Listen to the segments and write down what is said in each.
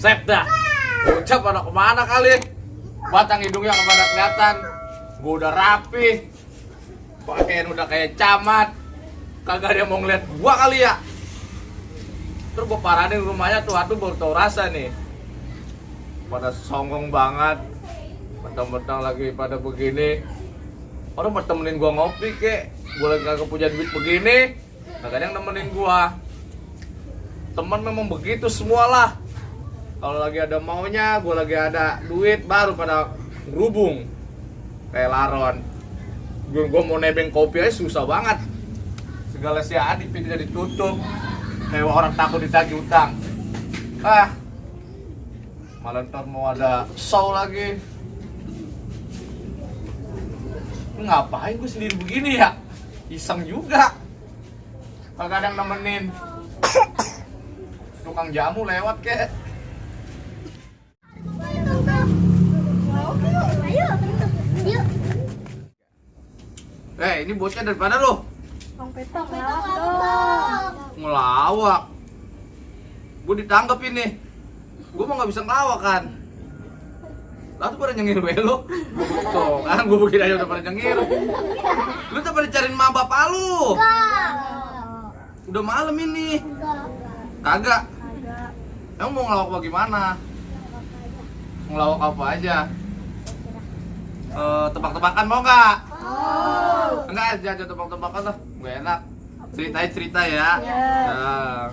Buset dah. Bocah pada kemana kali? Batang hidungnya kemana kelihatan. Gue udah rapi. Pakaian udah kayak camat. Kagak ada yang mau ngeliat gua kali ya. Terus gua paranin rumahnya tuh, aduh baru tau rasa nih. Pada songong banget. Mentang-mentang lagi pada begini. Orang mau temenin gua ngopi kek. Gua lagi kagak punya duit begini. Kagak ada yang nemenin gua. Temen memang begitu semualah. Kalau lagi ada maunya, gua lagi ada duit, baru pada ngerubung. Kayak laron. Gua mau nebeng kopi aja susah banget. Segala siadi pintunya ditutup. Kayak orang takut ditagih utang. Malah ntar mau ada show lagi. Ngapain gue sendiri begini ya? Iseng juga. Kagak ada yang nemenin. Tukang jamu lewat kek. Ini bocah dari mana lo? Bang Petong ngelawak dong. Ngelawak. Gue ditangkap ini. Gue mah gak bisa ngelawak kan. Lah tuh pada nyengir gue lo. Tuh kan gue begini aja udah pada nyengir. Lu tuh pada cariin emak bapak lu. Udah malam ini. Kagak. Emang mau ngelawak bagaimana? Ngelawak apa aja? Tebak-tebakan mau nggak? Enggak, jangan tebak-tebakan lah, gak enak. Cerita ya. Nah,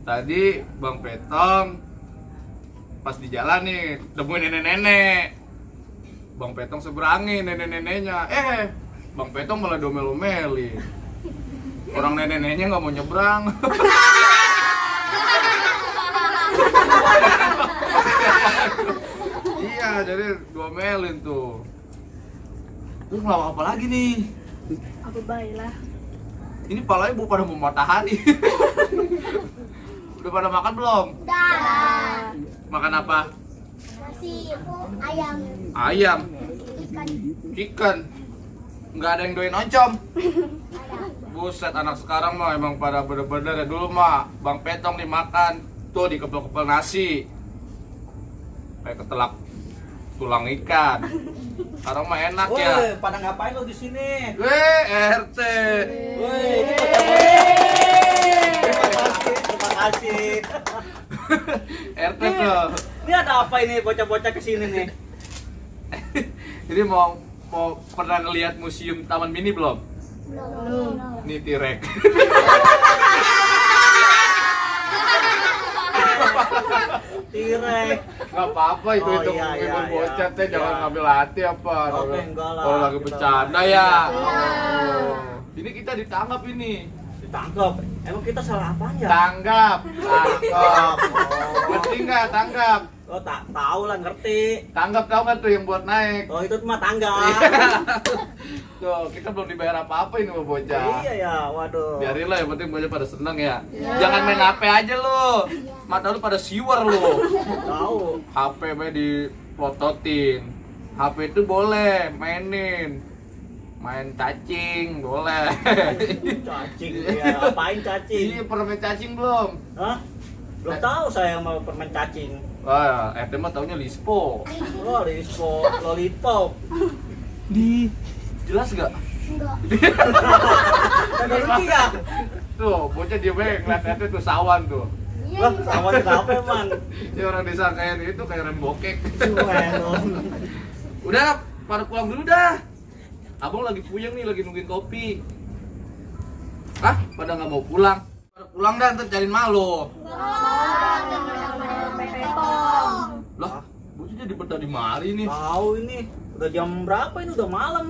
tadi Bang Petong pas di jalan nih, temuin nenek-nenek. Bang Petong seberangi nenek-neneknya. Bang Petong malah domel-domeli. Orang nenek-neneknya nggak mau nyebrang. Iya, jadi domelin tuh. Lu ngelawak apa lagi nih? Aku baiklah. Ini palanya mau pada mau matahari. Udah pada makan belum? Udah. Makan apa? Nasi, ayam, Ayam, ikan. ikan. Nggak ada yang doain oncom. Buset, anak sekarang mah emang pada bener-bener ya. Dulu mah Bang Petong dimakan tuh di kepel-kepel nasi kayak ketelak tulang ikan. Sekarang mah enak ya. Woi, pada ngapain lo di sini? RT. Woi, terima kasih. RT tuh. Ini ada apa ini bocah-bocah kesini nih? Ini mau pernah ngelihat museum Taman Mini belum? Belum. Ini T-Rex. Tirek. Nggak apa-apa itu Oh, itu iya, iya, bocah iya. teh jangan Iya. ngambil hati apa. Oke, enggak lah. Kalau lagi Kita bercanda lah. ya. Iya. Oh. Ini kita ditangkap ini. Ditangkap. Emang kita salah apanya? Tanggap. Tangkap. Oh, Ngerti nggak tanggap? oh tak tahu lah ngerti. Tanggap tahu kan tuh yang buat naik. Oh itu mah tangga. Tuh kita belum dibayar apa-apa ini sama bocah. Iya ya, waduh. Biarin lah, yang penting bocah pada seneng ya. Jangan main HP aja lo. Mata lu pada siwer lo. Tahu. HP mah dipototin. HP itu boleh mainin. Main cacing boleh. Cacing ya, apain cacing? Iya, pernah main cacing belum? Hah? Belum tahu saya mau permen cacing. Wah, RT mah taunya Lispo. Oh, Rispo, lollipop. Jelas gak? Enggak. Kagak ngerti ya? Tuh, bocah dia banyak ngeliat-ngeliatnya tuh sawan tuh. Wah, sama kenapa emang? Dia orang desa kayak itu kayak rem bokek. Cuman. Udah, pada pulang dulu dah. Abang lagi puyeng nih, lagi nungguin kopi. Hah? Pada nggak mau pulang? Pada pulang dah, ntar cariin malu. Bang Petong. Lah, bocah jadi betah di mari nih. Tahu ini udah jam berapa ini udah malam.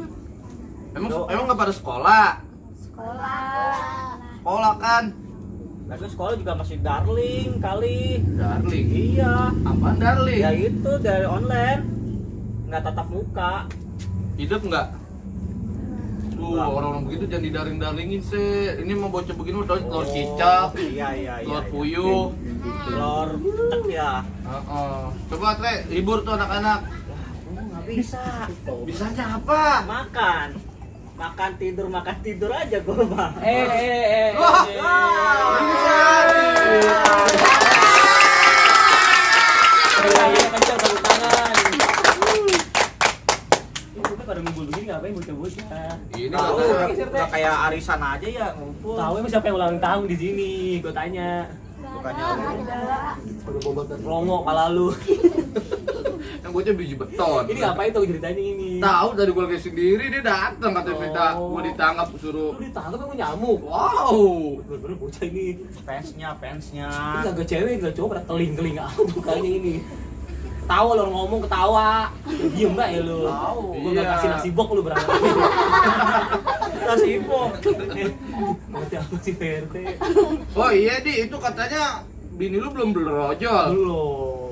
Emang nggak pada sekolah? Sekolah. Sekolah kan? Lagi sekolah juga masih darling kali. Darling. Iya. Apaan darling? Ya itu dari online. Nggak tatap muka. Hidup nggak? Tuh, Nggak. orang-orang begitu jangan didaring-daringin sih. Ini mau bocah begini udah telur cicak, Iya iya iya. telur iya. puyuh. Telur cek ya. Coba Tre, hibur tuh anak-anak. Nggak bisa. Bisanya apa? Makan. Makan tidur aja gue mah. Wah, bisa nih. Iya, kencang tepuk tangan. Ini pada ngumpul begini ngapain bocah-bocah? Ini Tahu, katanya udah kayak arisan aja ya ngumpul. Tahu emang siapa yang ulang tahun di sini? Gue tanya. Bukannya Udah bobat dan rongo pala lu. yang bocah biji beton. Ini ngapain tuh ceritanya ini? Tahu dari gue lagi sendiri dia datang katanya minta Oh. gue ditangkap suruh. Lu ditangkap emang nyamuk. Wow. Bener-bener bocah ini. fansnya Ini kagak cewek, kagak cowok pada keling-keling apa mukanya ini. Tawa lo ngomong ketawa. Diem enggak ya lu? Tahu. Gua enggak Iya. kasih nasi bok lu berangkat. nasi bok Ngerti apa sih PRT? Oh iya di itu katanya bini lu belum berojol. Belum.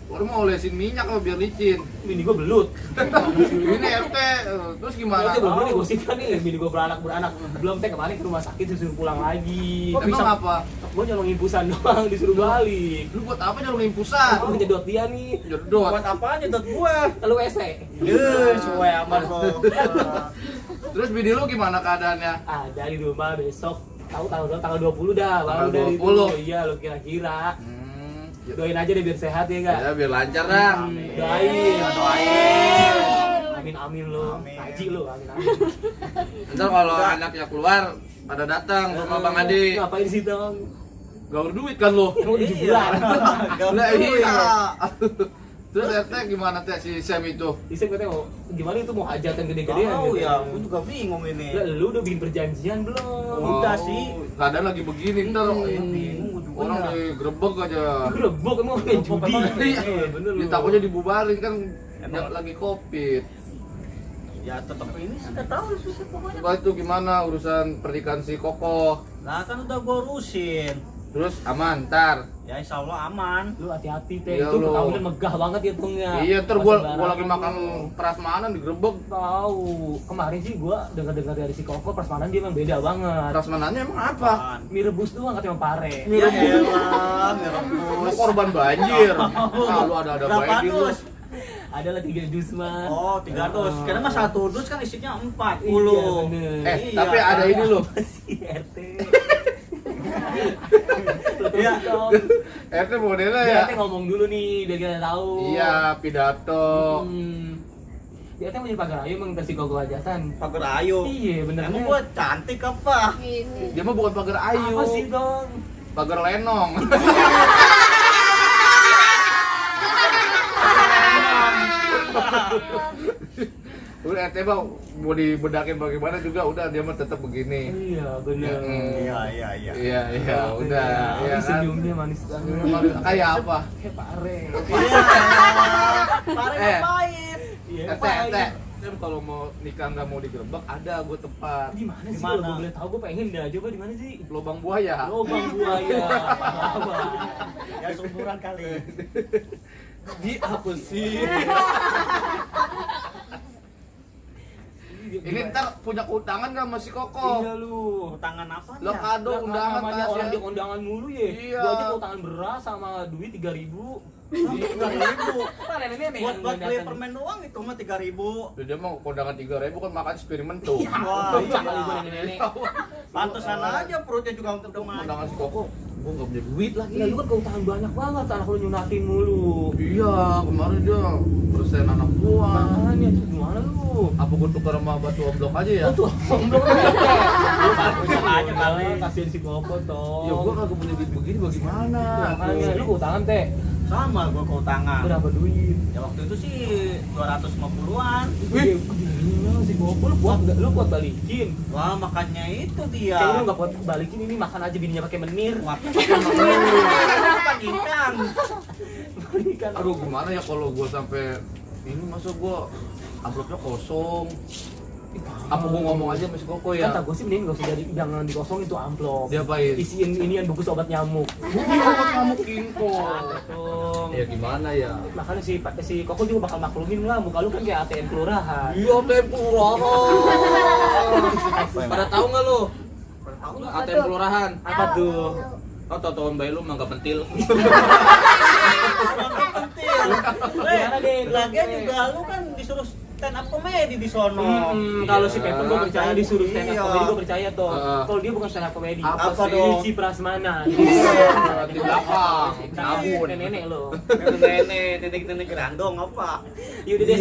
Lu mau olesin minyak apa biar licin. Bini gua belut. Ini RT terus gimana? Nanti belum digosipkan nih, bini gua beranak. Belum teh kemarin ke rumah sakit disuruh pulang lagi. Kok bisa apa? Gua nyolong impusan doang disuruh balik. Lu buat apa nyolong impusan? Aku ngedot dia nih. Jedot. buat apaan nyedot gua Kalau WC. sesuai aman kok Terus bini lu gimana keadaannya? Ada di rumah besok. Tahu tanggal 20 dah, baru Tanggal dari 20. itu. Iya, lo kira-kira. Ya, Doain aja deh biar sehat ya enggak? ya biar lancar dah. Doain. Amin lo. Amin. Haji lo, amin. Ntar kalau anaknya keluar pada datang ke rumah Bang Adi. Ngapain sih, Tong? Gaur duit kan lo. Emang 7 bulan. Lah iya. Terus RT gimana teh si Sam itu? Bisa gue tengok gimana itu mau hajatan gede-gedean tahu gitu. ya gua juga bingung ini Lah, lu udah bikin perjanjian belum? Udah sih. Keadaan lagi begini ntar bingung gua juga orang dah. digerebek aja. Gerebek emang main judi. Iya, Bener lu. Ditakutnya dibubarin kan Emang. lagi Covid. ya tetap ini sih nggak tahu sih pokoknya Coba itu gimana urusan pernikahan si Koko? lah kan udah gua urusin Terus aman ntar. ya insya Allah aman Lu hati-hati teh, Iya, itu lu. ketahuan megah banget ya tungnya. Iya, ntar gua lagi makan prasmanan digerebek. Tahu. Kemarin sih gua dengar-dengar dari si Koko prasmanan dia emang beda banget. Prasmanannya emang apa? Apaan? Mie rebus doang katanya sama pare. ya elah Lu merebus korban banjir. Ah, lu ada berapa baik di lu. dus? Adalah 3 dus mah. Oh 3 dus karena mah 1 dus kan isinya 40 Iya, bener. Eh, tapi ada ini loh. Si RT. Iya. RT modelnya Dia ya. teh ngomong dulu nih biar kita tahu. Iya, pidato. Dia teh mau jadi pagar ayu emang versi Koko hajatan. pagar ayu Iya, bener. emang gua cantik apa Dia mah bukan pagar ayu. Apa sih, Dong? Pagar lenong. Udah RT mah mau dibedakin bagaimana juga udah dia mah tetap begini. Iya, bener. iya Iya, iya, udah. Iya Tapi kan. senyumnya manis banget. Kayak apa? Kayak pare. pare Eh. ngapain Iya, RT. Kan kalau mau nikah nggak mau digerebek ada gue tempat. Di mana sih? Di mana? Kalau boleh tahu gue pengen dah. Coba di mana sih? Lubang buaya. Lobang buaya. Apa? ya sumuran kali Di apa sih? Ini ntar punya keundangan nggak sama si Koko? Iya lu. tangan apa Lo kado Lah, undangan namanya tas orang ya. dia undangan mulu ya. Iya. Gua aja mau tangan beras sama duit 3.000. 3.000 Apa nenek-nenek buat yang buat beli datang? permen doang itu mah 3.000 Dia mau kondangan 3.000 kan makan eksperimen tuh. wah Kocak kali gua nenek-nenek. pantesan aja perutnya juga udah maju Kondangan si Koko, gua nggak punya duit lagi. Lah lu kan keutamaan banyak banget anak lu nyunatin mulu. Iya, kemarin dia persen anak gua. Makanya tuh gimana lu? Apa gua tukar sama batu oblok aja ya? Oh tuh, omblok lu bagusnya aja kali. Kasihin si Koko toh. Ya gua kagak punya duit begini bagaimana? Makanya lu keutangan teh. sama gua keutangan Berapa duit? ya waktu itu sih 250-an Wih, gila si Koko lu kuat balikin. wah makanya itu dia Kayaknya lu enggak kuat balikin ini makan aja bininya pakai menir. waktu apa ikan Balikan. Aduh gimana ya kalau gua sampai ini masa gua amplopnya kosong. Apa gua ngomong aja sama si Koko ya? Kata gue sih mending gak usah jadi, jangan dikosongin tuh amplop. Diapain? Isiin inian bungkus obat nyamuk. Obat kamu kinko. Dong. Ya gimana ya? Makanya si Koko juga bakal maklumin lah, muka lu kan kayak ATM kelurahan. Iya tempo Pada tahu nggak lo? tahu nggak ATM kelurahan. Apa tuh? Oh, tau bayi lu mangga pentil. pentil Gimana, Den? lagian juga lu kan disuruh stand up comedy di sono. Kalau si Peter gue percaya disuruh stand up Iya. comedy gue percaya toh. Heeh. Kalau dia bukan stand up comedy. Apa Apa sih? dong? Rizky Prasmana. Di belakang. Nabun nenek lo. Nenek, nenek gerandong apa? Ya udah deh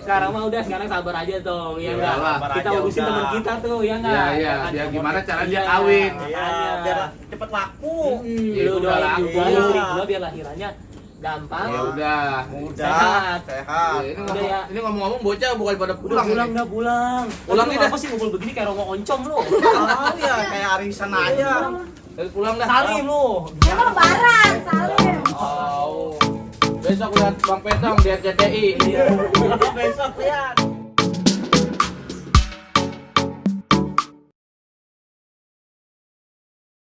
sekarang mah udah sekarang sabar aja toh. Ya Iya enggak. lah, sabar Kita aja urusin udah. teman kita tuh ya enggak. Iya, iya. Kan, Biar temen- gimana caranya Iya, kawin. Iya, makanya. biar cepet laku. Ya Lu udah doain laku. juga istri gua biar lahirannya gampang. Ya udah. Mudah, Sehat. sehat. Ya, Udah ya. ini ngomong-ngomong bocah bukan pada Udah pulang. pulang ini. dah pulang. Pulang Lu nih dah. apa sih ngumpul begini kayak romo oncom lu? Oh ya, kayak arisan aja. Pulang dah. Salim lu. Emang lebaran, salim. Oh. Besok lihat Bang Petong di RCTI. Iya. Besok lihat.